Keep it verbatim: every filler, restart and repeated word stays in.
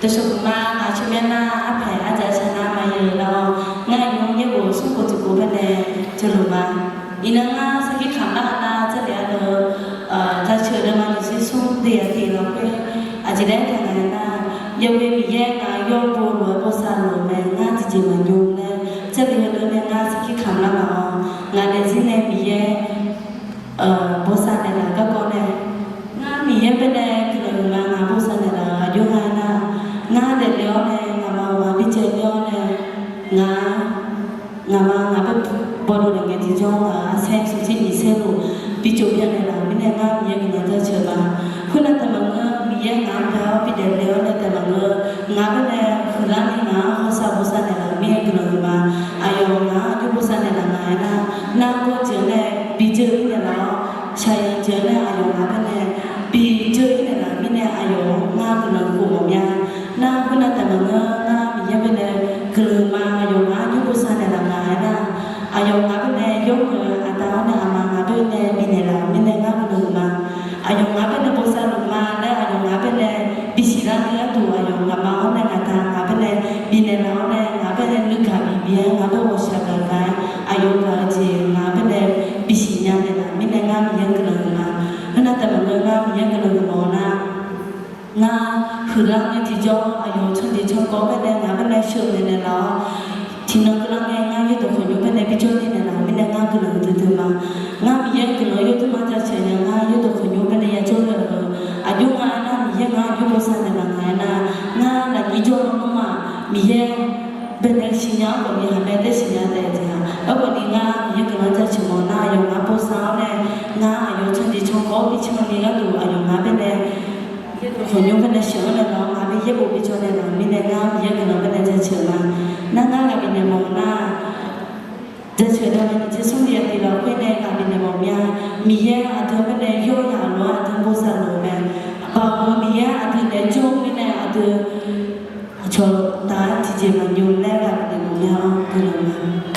Dawqshawq uqma ngaq-euq tsawrmyanr nar, arpaeq ardzaq shaq nar maqya-eu lar-awr, ngar iqnan yaerbof smrkhof tiqkhof baenae jawrluf ma. Iqnan ngar sarkir kamq lar-eu nar, Jarlif arleu, jaceuq deuvma nyiq tser smr deuq yaqtiq lafkhoer, aqjeq laer taq nga-aer nar, yawghae Miqyaer ngaq-anr yawr bo lof-aer bosav lof-eu mae. Ngar tiqjeq maqnymr laer, Jarlif heudeuq nae ngar sarkir kamq lar ma-awr, ngaq daefzir nae Miqyaer bosav naeqlaf garkawv nae, ngar Miqyaer baenae guiqlanq-euq ma. Ngaq bosav naeqlaf-euq aqjox nga-aer nar, ngar daefle-awr nae ngaqma ghawqma bi caev ler-awr nae, ngaq, ngaqma ngaq bae bawdov naeq ngae tiqjawr ngaq-euq arsaer smq tser nyiq saerluf bi tsov byan naeqlaf-euq mirnae ngar Miqyaer guiqlanq jaceuq ma. Khoernav taef maqngeur, Miqyaer ngaq-anr bya-awr bi daefle-awr nae taef maqngeur, ngaq baenae huiqlar ni ngaq-anr hawsav bosav naeqlaf-euq mirnae guiqlanq-euq ma. Aqyawf ngaq-anr aqjox bosav naeqlaf nga-aer nar, nargawr jeq-anr nae bi dzeur-ir naeqlaf-awr, shaqyanq jeq-anr nae aqyawf ngaq baenae bi dzeur-ir naeqlaf-euq mirnae aqyawf-anr ngar guiqlanq khof mawf mya. Nar khoernav taef maqngeur, ngar Miqyaer baenae guiqlanq ma. Aqyawf ngaq-anr aqjox bosav naeqlaf nga-aer nar, aqyawf ngaq baenae yawmuiq-eu aqda-awr nae aqma ngaq baenae bifnaeq laf-euq mirnae ngar guiqlanq ma. Aqyawf ngaq baenae bosav luf ma laer aqyawf ngaq baenae bisiq lar-eu gharduq aqyawf ngaqma-awr nae ngaqda ngaq baenae bifnaeq laf-awr nae ngaq baenae nuigaq bif bif-aer ngaq bae ghawqshaq gaq gaq-aer aqyawf gaq-eu jeq ngaq baenae bisiq nya naeqlaf-euq mirnae ngar Miqyaer guiqlanq-euq ma. Khoernav taef maqngeur ngar Miqyaer guiqlanq-euq mawf-eu nar, ngar huiqlar nae tiqjawr aqyawf-euq canjeq cankawv baenae ngaq baenae sheuqnaeq naeqlaf-awr, tiqnan keuvlar ngae ngar yaerdawq khawqnymr baenae bijawr ni naeqlaf-euq mirnae ngar guiqlanq duidui ma. Ngar Miqyaer guiqlanq yawdui ma jaceuq nya. Ngar yaerdawq khawqnymr baenae yajawr naeq-euq aqjox nga-aer nar, Miqyaer ngaq-anr aqjox bosav naeqlaf nga-aer nar, ngar lafnyir jawr-eu nmr ma, Miqyaer baenae siqnya-anr khawf ni haqmae tae siqnya taef-a jeq-a. Aerkhawf ni ngar Miqyaer guiqlanq jaceuq mawf nar, aqyawf ngaq bosav-awr nae ngar aqyawf-euq canjeq cankawv-awr bi can ni gharduq aqyawf ngaq baenae yaerdawq khawqnymr baenae sheuqnaeq naeqlaf-awr ngaq bae yaerbof bijawr naeqlaf-euq mirnae ngar Miqyaer guiqlanq baenae jaceuq ma. Nar ngar ghaq bifnaeq mawf nar, jaceuq deuq-anr nae nyiq tser smr deuq yaqtiq lafkhoer nae ghaq bifnaeq mawf mya. Miqyaer aqdui-anr baenae yawr yaq lof-aer aqdui-anr bosav lof-eu mae. Baoq-eu Miqyaer aqdui naeq-aer jawr-eu mirnae aqdui aqcawq taf-aer tiqjeq maqnymr laer ghaq bifnaeq mawf mya-awr guiqlanq ma.